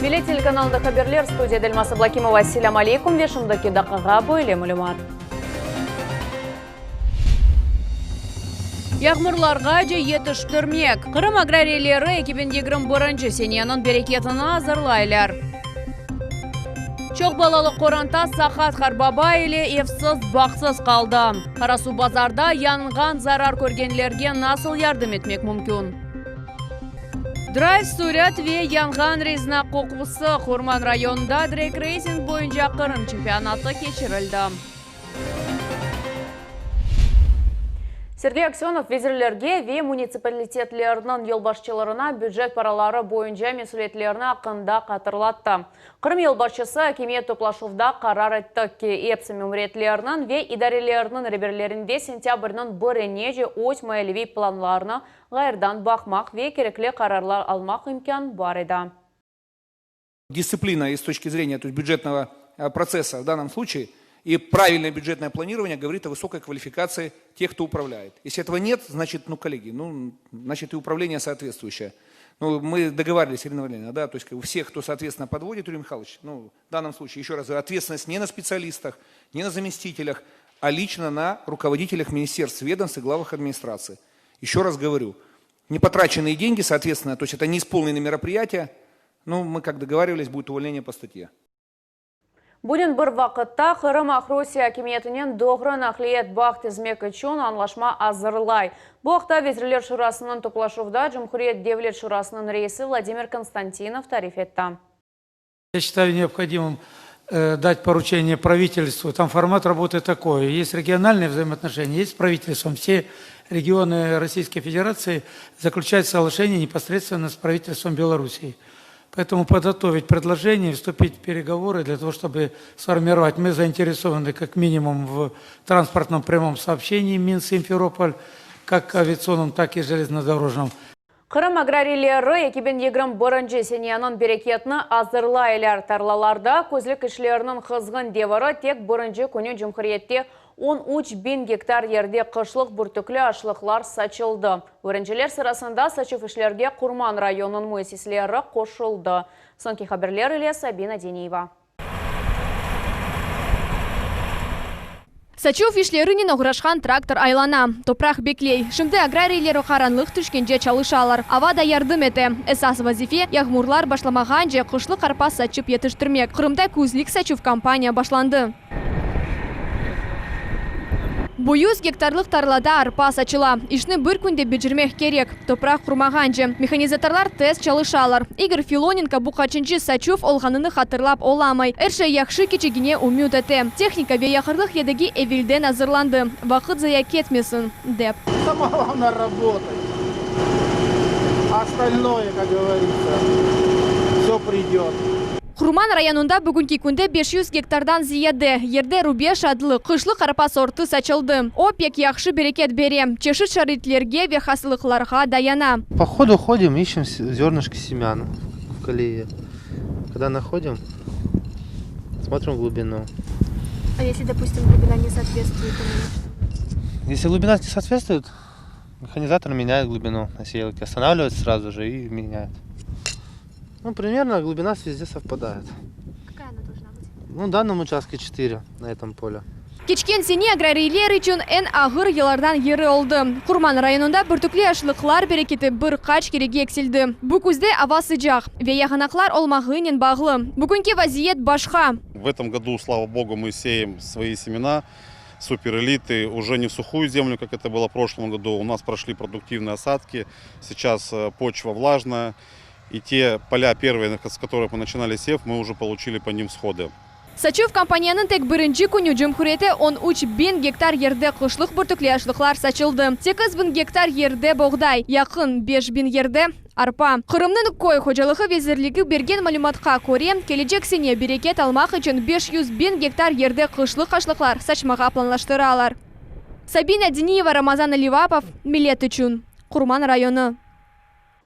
Millet telekanalında haberler, studiyada Elmaz Ablakimova. Selâm aleykum ve şimdiki daqqağa böyle malümat. Yağmurlarğace yetiştirmek. Qırım agrariyleri 2021 seneniñ bereketini azırlaylar. Çoq balalı qoranta saqat qarbaba ile evsiz-bağsız qaldı. Qarasuvbazarda yanğın zarar körgenlerge nasıl yardım etmek mümkün? Drayv sürat ve yanğan rezina qoqusı, Qurman rayonında dreg-reysing boyunca Qırım çempionatı keçirildi. Sergey Aksönov vezirlerge ve munitsipalitetlerniñ yolbaşçılarına bücet paraları boyunca mesüliyetlerini aqqında hatırlattı. Qırım yolbaşçısı akimiyet toplaşuvda qarar etti ki, epsi memuriyetlerniñ ve idarelerniñ reberlerinde sentâbrniñ birinece öz maliyeviy planlarını ğayırdan baqmaq ve kerekli qararlar almaq imkân bar edi. Distsiplina и с точки зрения то есть бюджетного процесса в данном случае и правильное бюджетное планирование говорит о высокой квалификации тех, кто управляет. Если этого нет, значит, ну, коллеги, ну, значит и управление соответствующее. Ну, мы договаривались, Ирина Валерьевна, да, то есть как бы всех, кто, соответственно, подводит, Юрий Михайлович, ну, в данном случае, еще раз говорю, ответственность не на специалистах, не на заместителях, а лично на руководителях министерств, ведомств и главах администрации. Еще раз говорю, непотраченные деньги, соответственно, то есть это неисполненные мероприятия, ну, мы как договаривались, будет увольнение по статье. Bugün bir vaqıtta Qırım Aqrusiye akimiyetinen doğru naqliyet bağ tizmek içün añlaşma azırlay. Bu aqta Vezirler Şurasınıñ toplaşuvda Cumhuriyet Devlet Şurasınıñ reisi Vladimir Konstantinov tarif etti. Я считаю необходимым дать поручение правительству. Там формат работы такой. Есть региональные взаимоотношения, есть с правительством. Все регионы Российской Федерации заключают соглашение непосредственно с правительством Белоруссии. Поэтому подготовить предложение, вступить в переговоры для того, чтобы сформировать. Мы заинтересованы как минимум в транспортном прямом сообщении Минск-Симферополь, как авиационном, так и железнодорожном. Qırım agrariyleri 2021 seneniñ bereketini azırlaylar. Tarlalarda küzlük işleriniñ qızğın deviri tek birinci künü cumhuriyette 13 biñ gektar yerde qışlıq bürtükli aşlıqlar saçıldı. Birinciler sırasında saçuv işlerge Qurman rayonınıñ müessiseleri qoşuldı. Soñki haberler ile Sabina Deniyeva. Saçuv işlerinen oğraşqan traktor aylana. Topraq bekley. Şimdi agrariyler qaranlıq tüşkence çalışalar. Ava da yardım ete. Esas vazife yağmurlar başlamağance qışlıq arpa saçıp yetiştirmek. Qırımda küzlik saçuv kampaniya başlandı. Bu 100 gektarlıq tarlada arpa saçıla. İşni bir künde becermek kerek. Topraq qurumağance. Mehanizatorlar tez çalışalar. İgor Filonenko bu qaçıncı saçuv olğanını hatırlap olamay. Er şey yahşı keçecegine ümüt ete. Tehnika ve yaqarlıq yedegi evelden azırlandı. Vaqıt zaya ketmesin, dep. Самое главное работать. Остальное, как говорится, все придет. Qurman rayonında bugünki künde 500 gektardan ziyade yerde Rubej adlı qışlıq arpa sortı saçıldı. O pek yahşı bereket bere, çeşit şaraitlerge ve hastalıqlarğa dayana. По ходу ходим, ищем зернышки семян в колее. Когда находим, смотрим глубину. А если, допустим, глубина не соответствует тому, Если глубина не соответствует, механизатор меняет глубину на сеялке, останавливается сразу же и меняет. Ну, примерно глубина везде совпадает. Какая она должна быть? Ну, в данном участке 4 на этом поле. Keçken sene agrariyler içün eñ ağır yıllardan biri oldı. Qurman rayonında bürtükli aşlıqlar bereketi bir qaç kerege eksildi. Bu küzde ava sıcaq ve yağanaqlar olmağınen bağlı. Bugünki vaziyet başqa. В этом году, слава богу, мы сеем свои семена, суперэлиты, уже не в сухую землю, как это было в прошлом году. У нас прошли продуктивные осадки, сейчас почва влажная. И те поля первые, с которых мы начинали сев, мы уже получили по ним всходы. Saçuv kampaniyanıñ tek birinci künü cumhuriyette 13 biñ gektar yerde qışlıq bürtükli aşlıqlar saçıldı. 8 biñ gektar yerde boğday, yaqın 5 biñ yerde arpa. Qırımnıñ köy hocalığı vezirligi bergen malümatqa köre, kelecek sene bereket almaq içün 500 biñ gektar yerde qışlıq aşlıqlar saçmağa planlaştıralar. Sabina Diniyeva, Ramazan Alivapov, Millet içün. Qurman rayonı.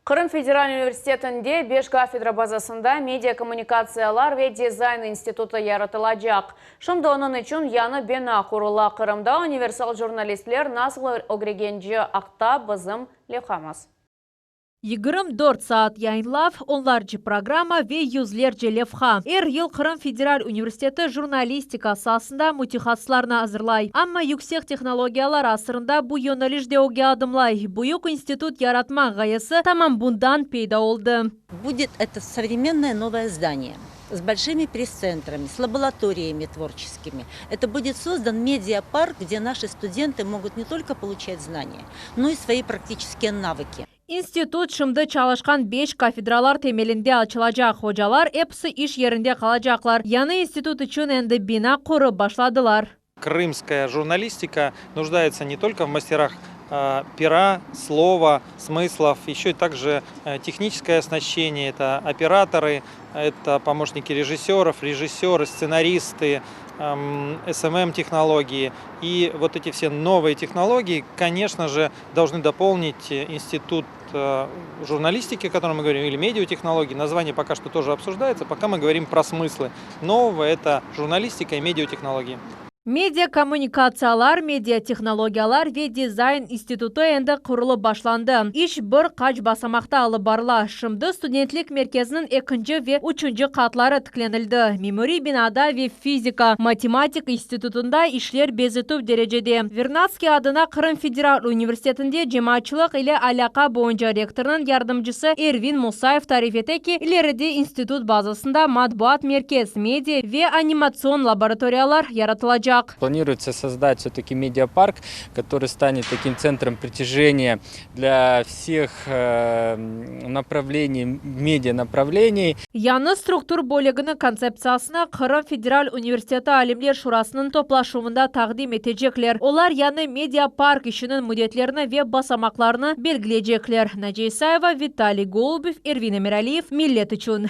Qırım Federal Universitetinde 5 kafedra bazasında media kommunikatsiyalar ve dizayn institutı yaratılacaq. Şimdi onıñ içün yañı bina qurula. Qırımda universal jurnalistler nasıl ögrengenci aqta bizim levhamız. 24 saat yayınlav, onlarca programma ve yüzlerce levha. Er yıl Qırım federal universiteti jurnalistika saasında mütehassıslarnı azırlay. Amma yüksek tehnologiyalar asırında bu yöneliş de ögge adımlay. Büyük institut yaratmaq ğayesi tamam bundan peyda oldı. Будет это современное новое здание с большими пресс-центрами, с лабораториями творческими. Это будет создан медиапарк, где наши студенты могут не только получать знания, но и свои практические навыки. İnstitut şimdi çalışqan beş kafedralar temelinde açılacaq. Ocalar episi iş yerinde qalacaqlar. Yañı institut içün endi bina qurıp başladılar. Крымская журналистика нуждается не только в мастерах пера, слова, смыслов, еще и также техническое оснащение, это операторы, это помощники режиссеров, режиссеры, сценаристы, SMM-технологии. И вот эти все новые технологии, конечно же, должны дополнить институт журналистики, о котором мы говорим, или медиатехнологии. Название пока что тоже обсуждается, пока мы говорим про смыслы. Нового это журналистика и медиатехнологии. Media kommunikatsiyalar, media tehnologiyalar ve dizayn institutı endi qurulıp başlandı. İş bir qaç basamaqta alıp barıla. Şimdi studentlik merkeziniñ ekinci ve üçünci qatları tiklenildi. Memuriy binada ve fizika, matematik institutında işler bezetüv derecede. Vernadskiy adına Qırım federal universitetinde cemaatçılıq ile alâqa boyunca rektornıñ yardımcısı Ervin Musayev tarif ete ki, ileride institut bazasında matbuat merkez, media ve animatsion laboratoriyalar yaratılacaq. Планируется создать все-таки медиапарк, который станет таким центром притяжения для всех направлений, медиа направлений. Yañı struktur bölüginiñ kontseptsiyasını Qırım federal universiteti alimler şurasınıñ toplaşuvında taqdim etecekler. Olar yañı mediapark işiniñ müddetlerini ve basamaqlarını belgileycekler. Naciye İsayeva, Vitaliy Golubev, Ervin Emiraliyev, Millet içün.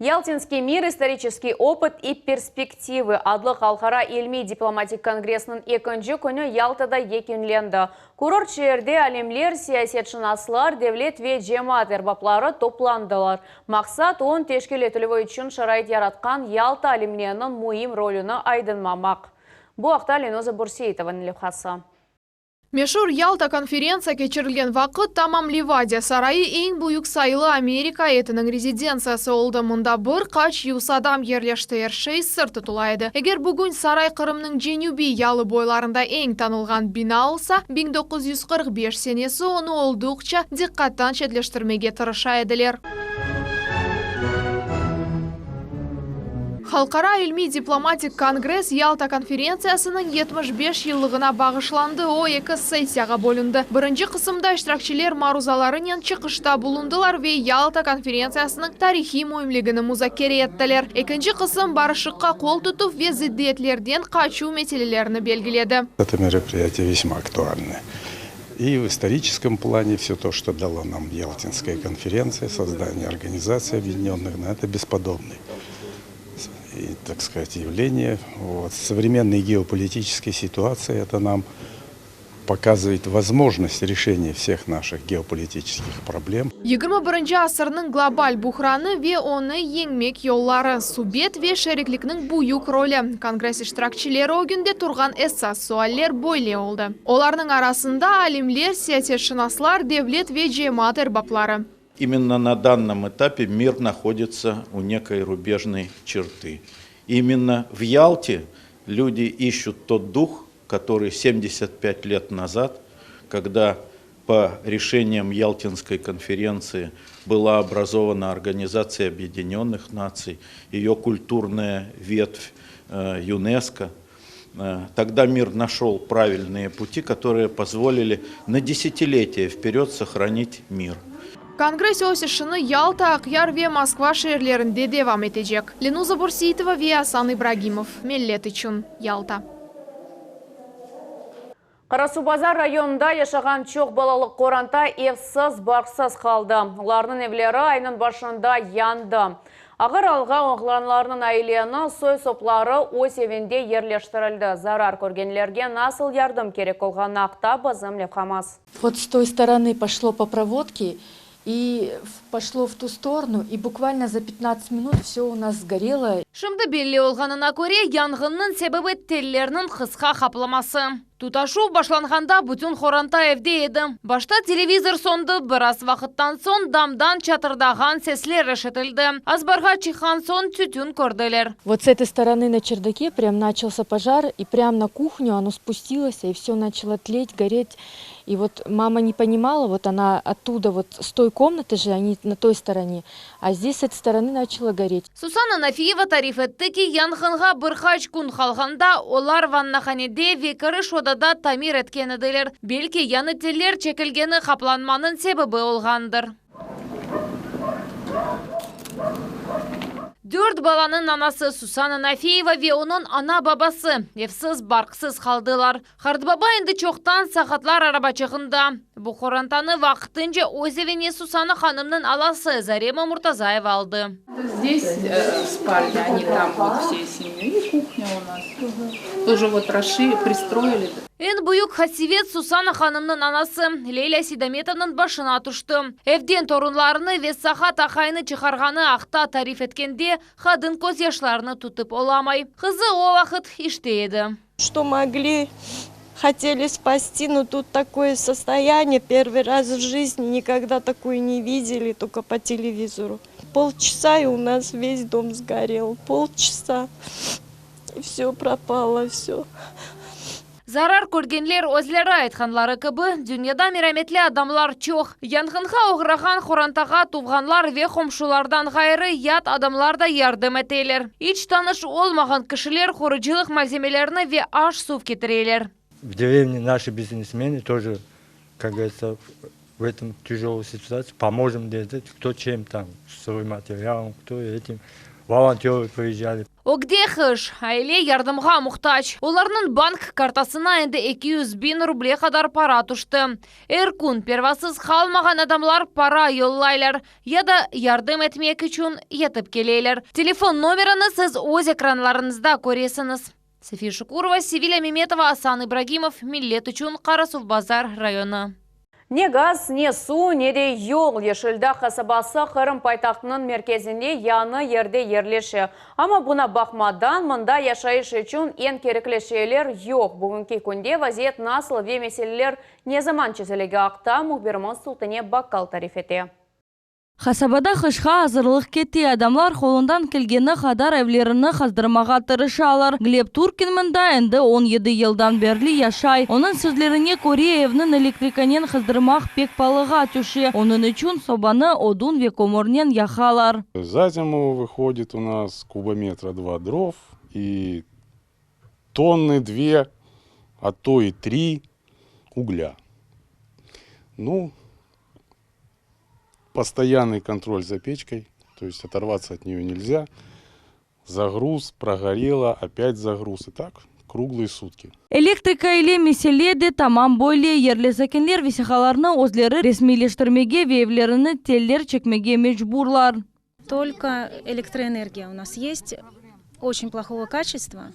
Ялтинский мир, исторический опыт и перспективы adlı halqara ilmiy diplomatik kongressiniñ ekinci künü Yaltada yekünlendi. Kurort şeerde alimler, siyasetşınaslar, devlet ve cemaat erbapları toplandılar. Maqsat onıñ teşkil etilüvi içün şarait yaratqan Yalta alimleriniñ müim rolüni aydınlamaq. Bu aqta Lenoza Burseitovanıñ levhası. Meşur Yalta konferentsiya keçirilgen vaqıt tamam Livadiya sarayı eñ büyük sayılı Amerika eyetiniñ rezidentsiyası oldı. Mında bir qaç yüz adam yerleşti, er şey sır tutula edi. Eger bugün saray Qırımnıñ cenübiy yalı boylarında eñ tanılğan bina olsa, 1945 senesi onı olduqça diqqattan çetleştirmege tırışa ediler. Halqara ilmiy-diplomatik kongress Yalta konferentsiyasınıñ 75 yıllığına bağışlandı, o, eki sessiyağa bölündi. Birinci qısımda iştirakçiler maruzalarınen çıqışta bulundılar ve Yalta konferentsiyasınıñ tarihiy müimligini muzakere ettiler. Ekinci qısım barışıqqa qol tutuv ve zıddiyetlerden qaçuv meselelerini belgiledi. Это мероприятие весьма актуальное. И в историческом плане все то, что дала нам Ялтинская конференция, создание Организации Объединенных Наций, это бесподобный, и, так сказать, явление. Вот. Современной геополитической ситуации это нам показывает возможность решения всех наших геополитических проблем. 21-nci asırnıñ global buhranı ve onı yeñmek yolları, subet ve şeriklikniñ büyük rolü. Kongress iştirakçileri ögünde turğan esas sualler böyle oldı. Olarnıñ arasında alimler, siyasetşınaslar, devlet ve cemaat erbapları. Именно на данном этапе мир находится у некой рубежной черты. Именно в Ялте люди ищут тот дух, который 75 лет назад, когда по решениям Ялтинской конференции была образована Организация Объединенных Наций, ее культурная ветвь ЮНЕСКО, тогда мир нашел правильные пути, которые позволили на десятилетия вперед сохранить мир. Kongress öz işini Yalta, Aqyar ve Moskva şeerlerinde devam etecek. Lenuza Burseitova ve Asan İbragimov. Millet içün. Yalta. Qarasuvbazar rayonında yaşağan çoq balalı qoranta evsiz, barqsız qaldı. Olarnıñ evleri aynıñ başında yandı. Ağır alğa oğlanlarnıñ aileni soy-sopları öz evinde yerleştirildi. Zarar körgenlerge nasıl yardım kerek olğanı aqta bizim levhamız. Вот с той стороны пошло по проводке. И пошло в ту сторону, и буквально за 15 минут все у нас сгорело. Şimdi belli olğanına köre, yanğınnıñ sebebi tellerniñ qısqa qaplaması. Tutaşuv başlanğanda bütün qoranta evde edi. Başta televizor söndi, biraz vaqıttan soñ damdan çatırdağan sesler eşitildi. Azbarğa çıqqan soñ tütün kördiler. Вот с этой стороны на чердаке прям начался пожар, и прям на кухню оно спустилось, и все начало тлеть, гореть. И вот мама не понимала, вот она оттуда, вот с той комнаты же, они на той стороне, а здесь с этой стороны начало гореть. Susana Nafiyeva tarif etti ki, yanğınğa bir qaç kün qalğanda olar vannahanede ve kiriş odada tamir etken ediler. Belki yañı teller çekilgeni qaplanmanıñ sebebi olğandır. Dört balanıñ anası Susana Nafiyeva ve onıñ ana-babası evsiz, barqsız qaldılar. Qartbaba endi çoqtan saqatlar arabaçığında. Bu qorantanı vaqtınca öz evine Susana hanımnıñ alası Zarema Murtazayeva aldı. Здесь спальня, они там вот всей семьей, и кухня у нас. Тоже вот расши, пристроили. Eñ büyük qasevet Susana hanımnıñ anası Leylâ Seydametovanıñ başına tüşti. Evden torunlarını ve saqat aqayını çıqarğanı aqta tarif etkende, qadın közyaşlarını tutıp olamay. Qızı o vaqıt işte edi. Что могли, хотели спасти, но тут такое состояние, первый раз в жизни, никогда такое не видели, только по телевизору. Полчаса, и у нас весь дом сгорел, полчаса. И все пропало, все. Zarar körgenler özleri aytqanları kibi, dünyada merametli adamlar çoq. Yanğınğa oğrağan qorantağa tuvğanlar ve qomşulardan ğayrı yat adamlar da yardım eteler. İç tanış olmağan kişiler qurucılıq malzemelerini ve aş-suv ketireler. В деревне наши бизнесмены тоже, как говорится, в этом тяжелой ситуации поможем, dedi, кто чем там, стройматериалом, кто этим. Волонтеры приезжали. Ögde qış, aile yardımğa muhtac. Olarnıñ bank kartasına endi 200 biñ ruble qadar para tüşti. Er kün pervasız qalmağan adamlar para yollaylar ya da yardım etmek içün yetip keleler. Telefon nomerini siz öz ekranlarıñızda köresiñiz. Safiye Şukurova, Sevilya Memetova, Asan İbragimov, Millet içün Qarasuvbazar rayonı. Ne gaz, ne suv, ne de yol. Yeşildağ qasabası Qırım paytahtınıñ merkezinde yañı yerde yerleşe. Amma buña baqmadan mında yaşayış içün eñ kerekli şeyler yoq. Bugünki künde vaziyet nasıl ve meseleler ne zaman çezilecegi aqta mühbirimiz Sultane Bakkal tarif ete. Qasabada qışqa azırlıq kete, adamlar qolundan kelgeni qadar evlerini qızdırmağa tırışalar. Gleb Turkin mında endi 17 yıldan berli yaşay. Onıñ sözlerine köre, evniñ elektrikanen qızdırmaq pek paalığa tüşe. Onıñ içün sobanı odun ve kömürnen yaqalar. За зиму выходит у нас кубометра два дров и тонны две, а то и три угля. Ну, постоянный контроль за печкой, то есть оторваться от нее нельзя. Загруз, прогорело, опять загруз. И так круглые сутки. Elektrika ile mesele de tamam böyle yerli sakinler vesiqalarnı özleri resmiyleştirmege ve evlerine teller çekmege mecburlar. Только электроэнергия у нас есть, очень плохого качества.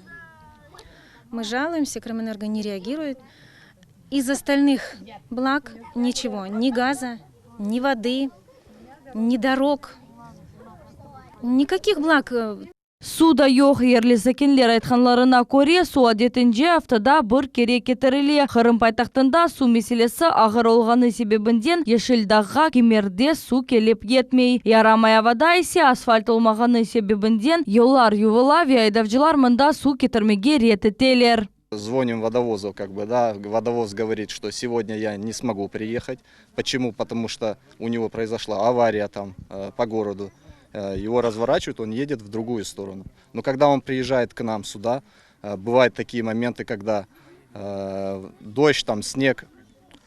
Мы жалуемся, Крымэнерго не реагирует. Из остальных благ ничего, ни газа, ни воды, ни дорог, никаких благ. Suv da yoq yerli sakinler aytqanlarına köre, suv adetince aftada bir kere ketirile. Qırım paytahtında suv meselesi ağır olğanı sebebinden Yeşildağğa kimerde suv kelip yetmey. Yaramay avada ise asfalt olmağanı sebebinden yollar yuvula ve aydavcılar mında suv ketirmege red eteler. Звоним водовозу, как бы, да, водовоз говорит, что сегодня я не смогу приехать. Почему? Потому что у него произошла авария там э, по городу. Э, Его разворачивают, он едет в другую сторону. Но когда он приезжает к нам сюда, э, бывают такие моменты, когда э, дождь, там снег,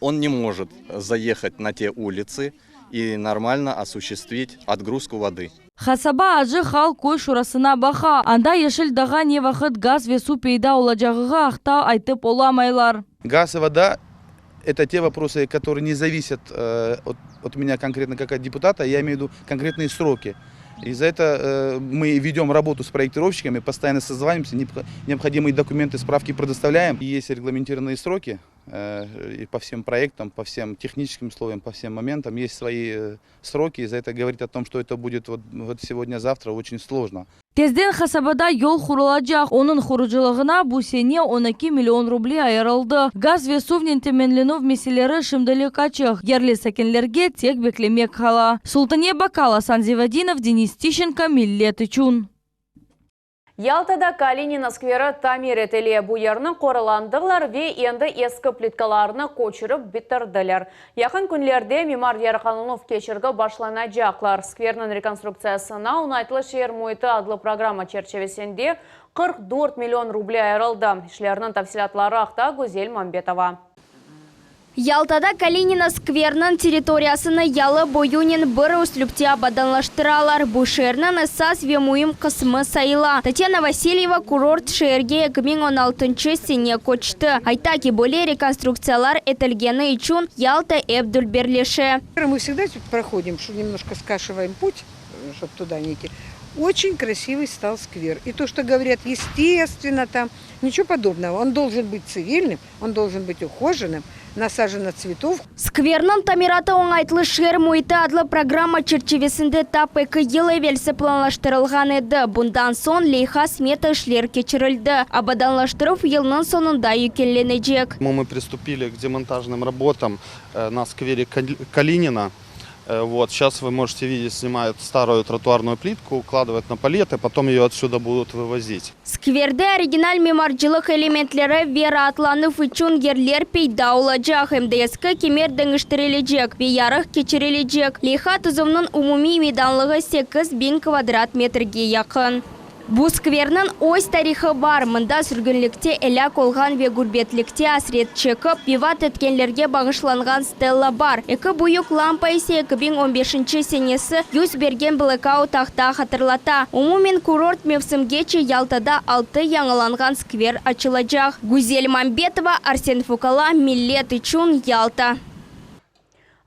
он не может заехать на те улицы и нормально осуществить отгрузку воды. Qasaba Acı Hal köy şurasına baqa. Anda Yeşildağğa ne vaqıt gaz ve suv peyda olacağı aqta aytıp olamaylar. Газ и вода – это те вопросы, которые не зависят э, от, от меня конкретно как от депутата, я имею в виду конкретные сроки. И за это э, мы ведем работу с проектировщиками, постоянно созваниваемся, необходимые документы, справки предоставляем. И есть регламентированные сроки э, и по всем проектам, по всем техническим условиям, по всем моментам есть свои э, сроки. И за это говорить о том, что это будет вот, вот сегодня-завтра, очень сложно. Tezden qasabada yol qurulacaq. Onıñ qurucılığına bu sene 12 million ruble ayırıldı. Gaz ve suvnen teminlenüv meseleleri şimdilik açıq. Yerli sakinlerge tek beklemek qala. Sultaniye Bakal, Asan Zevadinov, Denis Tişenko, Millet içün. Yaltada Kalinina skveri tamir etile. Bu yerni qoralandılar ve endi eski plitkalarnı köçürip bitirdiler. Yaqın künlerde mimar yarıqlanıluv keçirgi başlanacaqlar. Skverniñ rekonstruktsiyasına Oñaytlı şeer müiti adlı programma çerçivesinde 44 million ruble ayırıldı. İşlerniñ tafsilâtları aqta Güzel Mambetova. Yaltada Kalinina skverniñ territoriyasını yalı boyunen bir üslüpte abadanlaştıralar. Bu şeerniñ esas ve müim qısmı sayıla. Tatyana Vasilyeva kurort şeerge 2016 sene köçti. Ayta ki, böyle rekonstruktsiyalar etilgeni içün Yalta ep dülberleşe. Мы всегда проходим, что немножко скашиваем путь, чтобы туда не идти. Очень красивый стал сквер. И то, что говорят, естественно, там, ничего подобного. Он должен быть цивильным, он должен быть ухоженным, насажено цветов. Skverniñ tamiratı Oñaytlı şeer müiti adlı programma çerçivesinde tap 2 yıl evelsi planlaştırılğan edi. Bundan soñ leyha smeta işler keçirildi. Abadanlaştıruv yılnıñ soñunda yekünlenecek. Мы приступили к демонтажным работам э, на сквере Калинина. Э, вот, сейчас вы можете видеть, снимают старую тротуарную плитку, укладывают на палеты, потом ее отсюда будут вывозить. Skverde original mimarcılıq elementleri ve raatlanuv içün yerler peyda olacaq. Em de eski kimer deñiştirilecek ve yarıq keçirilecek. Leyha tiziminiñ umumiy meydanlığı 8000 kvadrat metrge yaqın. Bu skverniñ öz tarihı bar. Mında sürgünlikte elâk olğan ve ğurbetlikte asret çekip, vefat etkenlerge bağışlanğan stella bar. Eki büyük lampa ise 2015 senesi yüz bergen blekaut aqta hatırlata. Umumen kurort mevsimgece Yaltada altı yañılanğan skver açılacaq. Güzel Mambetova, Arsen Fukala, Millet içün Yalta.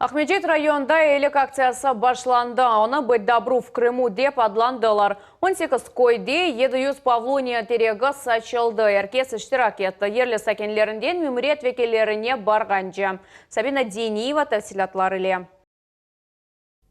Aqmescit rayonında eyilik aktsiyası başlandı. Onı «Быть добру в Крыму» dep adlandılar. 18 köyde 700 pavloniya teregi saçıldı. Er kes iştirak etti. Yerli sakinlerinden memuriyet vekillerine barğance. Sabina Deniyeva tafsilâtlar ile.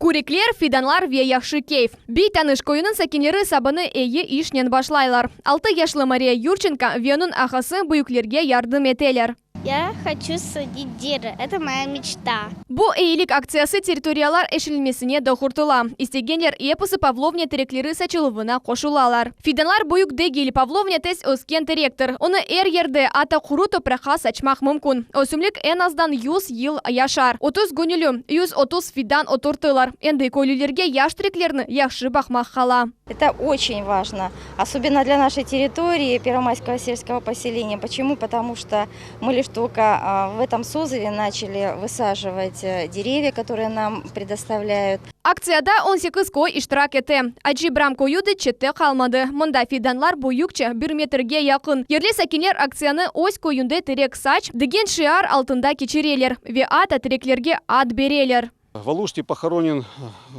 Kürekler, fidanlar ve yahşı keyf. Biy Tanış köyüniñ sakinleri sabanı eyi işnen başlaylar. 6 yaşlı Mariya Yurçenko ve onıñ ağası büyüklerge yardım eteler. Я хочу садить дерево. Это моя мечта. Bu eyilik aktsiyası territoriyalar eşilmesine doğrultıla. İstegenler episi pavlovniya terekleri saçıluvına qoşulalar. Fidanlar büyük degil, pavlovniya tez ösken terektir. Onı er yerde, atta quru topraqqa saçmaq mümkün. Ösümlik eñ azdan 100 yıl yaşar. 30 göñülli, 130 fidan oturttılar. Endi köylülerge yaş tereklerni yahşı baqmaq qala. Это очень важно, особенно для нашей территории Первомайского сельского поселения. Почему? Потому что мы лишь только а, в этом созыве начали высаживать э, деревья, которые нам предоставляют. Aktsiyada 18 köy iştirak etti. Acı İbram köyü de çette qalmadı. Mında fidanlar büyükçe 1 metrge yaqın. Yerli sakinler aktsiyanı öz köyüñde terek saç degen şiar altında keçireler ve atta tereklerge ad bereler. В Алуште похоронен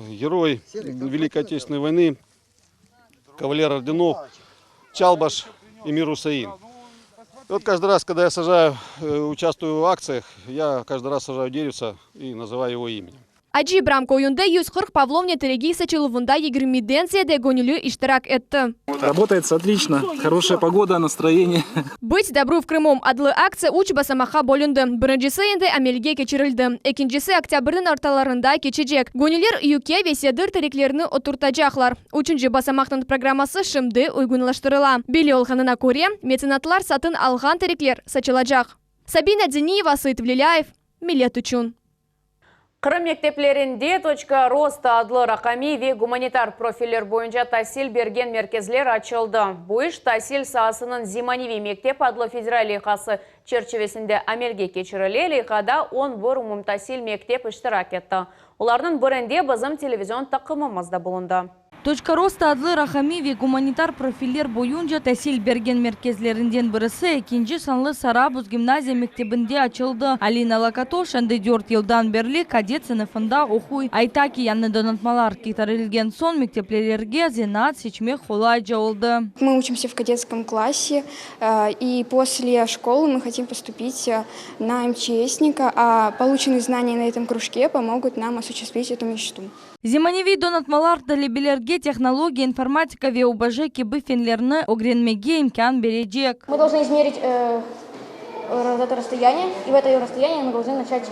герой Великой Отечественной войны, кавалер орденов Чалбаш Эмир Усаин. И вот каждый раз, когда я сажаю, э, участвую в акциях, я каждый раз сажаю деревце и называю его именем. Acı İbram köyünde 140 pavlovniya teregi saçıluvında 20-den ziyade göñülli iştirak etti. Работается отлично. Хорошая погода, настроение. «Быть добру в Крыму» adlı aktsiya üç basamaqqa bölündi. Birincisi endi amelge keçirildi. Ekincisi oktâbrniñ ortalarında keçecek. Göñülliler yüke ve sedir tereklerini oturtacaqlar. Üçünci basamaqnıñ programması şimdi uyğunlaştırıla. Belli olğanına köre, metsenatlar satın alğan terekler saçılacaq. Sabina Deniyeva, Seit Velilâyev, Millet içün. Qırım mekteplerinde «Точка роста» adlı raqamiy ve gumanitar profiller boyunca tasil bergen merkezler açıldı. Bu iş tasil saasınıñ Zemaneviy mektep adlı federal leyhası çerçivesinde amelge keçirile. Leyhada 11 umumtasil mektep iştirak etti. Olarnıñ birinde bizim televizion taqımımız da bulundı. Toçka rosta adlı raqamiy ve gumanitar profiller boyunca tasil bergen merkezlerinden birisi ekinci sanlı Sarabuz gimnaziya mektebinde açıldı. Alina Lakatoş endi dört yıldan berli kadet sınıfında oquy. Ayta ki, yañı donatmalar ketirilgen soñ mekteplilerge zenaat seçmek qolayca oldı. Мы учимся в кадетском классе, и после школы мы хотим поступить на МЧСника, а полученные знания на этом кружке помогут нам осуществить эту мечту. Zemaneviy donatmalar talebelerge tehnologiya, informatika ve UBJ kibi fenlerni ögrenmege imkân berecek. Мы должны измерить вот это расстояние, и в это расстояние мы должны начать,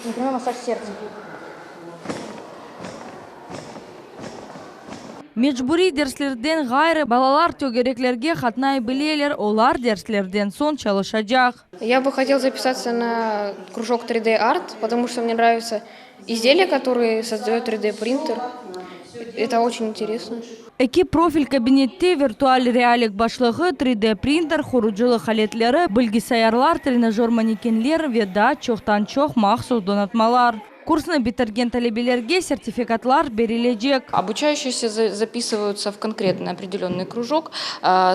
например, массаж сердца. Mecburiy derslerden ğayrı, balalar tögereklerge qatnay bileler, olar derslerden soñ çalışacaq. Я бы хотел записаться на кружок 3D арт, потому что мне нравятся изделия, которые создает 3D принтер. Это очень интересно. Eki profil kabinette virtual reallik başlığı, 3D printer, qurucılıq aletleri, bilgisayarlar, trenajör manekenler ve daa çoqtan-çoq mahsus donatmalar. Kursnı bitirgen talebelerge sertifikatlar berilecek. Обучающиеся записываются в конкретный определенный кружок.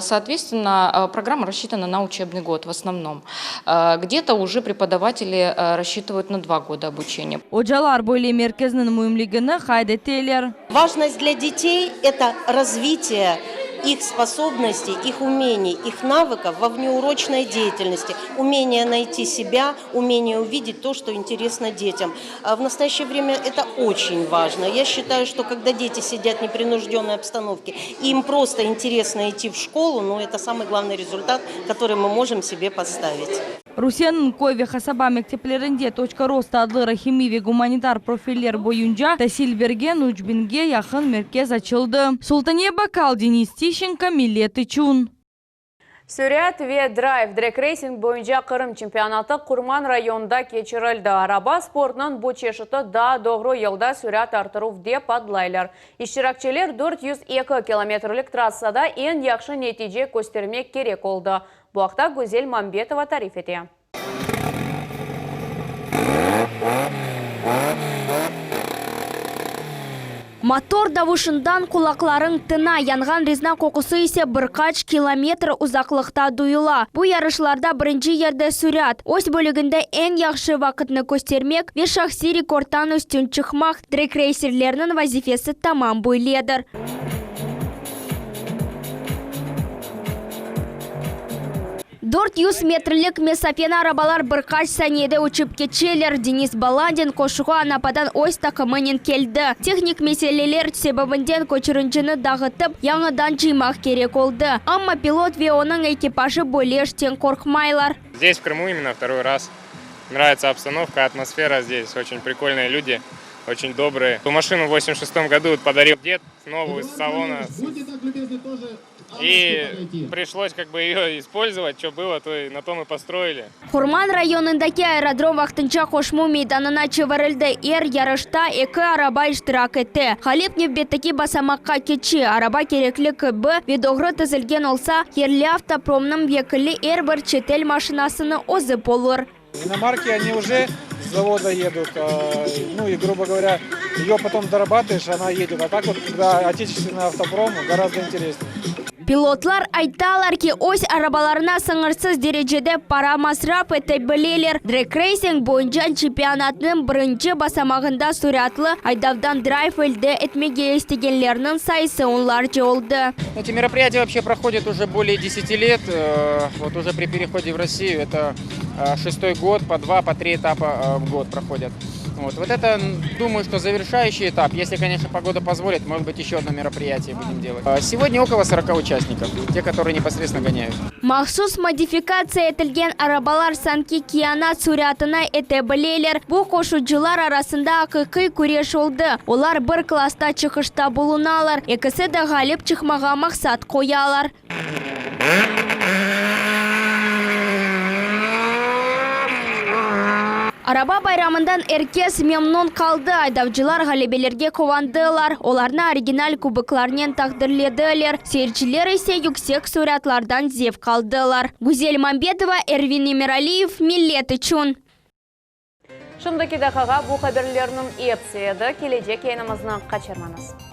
Соответственно, программа рассчитана на учебный год в основном. Где-то уже преподаватели рассчитывают на два года обучения. Ocalar böyle merkezniñ müimligini qayd eteler. Важность для детей – это развитие их способностей, их умений, их навыков во внеурочной деятельности, умение найти себя, умение увидеть то, что интересно детям. В настоящее время это очень важно. Я считаю, что когда дети сидят в непринужденной обстановке, им просто интересно идти в школу, но это самый главный результат, который мы можем себе поставить. Rusiyeniñ köy ve qasaba mekteplerinde Toçka rosta adlı raqamiy ve gumanitar profiller boyunca tasil bergen üç biñge yaqın merkez açıldı. Sultaniye Bakal, Denis Tişçenko, Millet içün. Sürat ve drayv dreg-reysing boyunca Qırım çempionatı Qurman rayonında keçirildi. Araba sportınıñ bu çeşiti daa doğru yolda sürat arttıruv dep adlaylar. İştirakçiler 402 kilometrlik trassada eñ yahşı netice köstermek kerek oldı. Bu aqta Güzel Mambetova tarif ete. Motor davuşından qulaqlarıñ tına, yanğan rezina qoqusı ise bir qaç kilometr uzaqlıqta duyula. Bu yarışlarda birinci yerde sürat, öz bölüginde eñ yahşı vaqıtnı köstermek ve şahsiy rekordtan üstün çıqmaq, dreg-reyserlerniñ vazifesi tamam böyledir. 400 metrlik mesafeni arabalar bir qaç saniyede uçıp keçeler. Denis Balandin qoşuğa Anapadan öz taqımınen keldi. Tehnik meseleler sebebinden köçürincini dağıtıp, yañıdan cıymaq kerek oldı. Amma pilot ve onıñ ekipajı böyle işten qorqmaylar. Здесь, в Крыму, именно второй раз. Нравится обстановка, атмосфера здесь, очень прикольные люди, очень добрые. Машину в 86 году подарил дед, новую с салона. И пришлось как бы ее использовать, что было, то и на том и построили. Qurman rayonındaki aerodrom vaqtınca qoşma meydanına çevirildi. Er yarışta eki araba iştirak etti. Ğalip nevbetteki basamaqqa keçe. Araba kerekli kibi ve doğru tizilgen olsa, yerli avtopromnıñ vekili er bir çetel maşinasını ozıp olur. Иномарки, они уже с завода едут, ну и, грубо говоря, ее потом дорабатываешь, она едет. А так вот, когда отечественный автопром, гораздо интереснее. Pilotlar aytalar ki, öz arabalarına sıñırsız derecede para masraf ete bileler. Dreg-reysing boyunca çempionatnıñ birinci basamağında süratlı aydavdan drayv elde etmege istegenlerniñ sayısı onlarca oldı. Эти мероприятия вообще проходят уже более 10 лет. Вот уже при переходе в Россию это шестой год, по два, по три этапа в год проходят. Вот, вот это, думаю, что завершающий этап. Если, конечно, погода позволит, может быть, еще одно мероприятие будем делать. Сегодня около 40 участников, те, которые непосредственно гоняют. Mahsus modifikatsiya etilgen arabalar sanki kâinat süratına ete bileler. Bu qoşucılar arasında aqiqiy küreş oldı. Olar bir klassta çıqışta bulunalar. Ekisi de ğalip çıqmağa maqsat qoyalar. Araba bayramından er kes memnün qaldı, aydavcılar ğalebelerge quvandılar, olarnı original kuboklarnen taqdirlediler, seyirciler ise yüksek süratlardan zevq aldılar. Güzel Mambetova, Ervin Emiraliyev, Millet içün. Şimdiki daqiqağa bu haberlerniñ episi edi. Kelecek yayınımıznı qaçırmañız.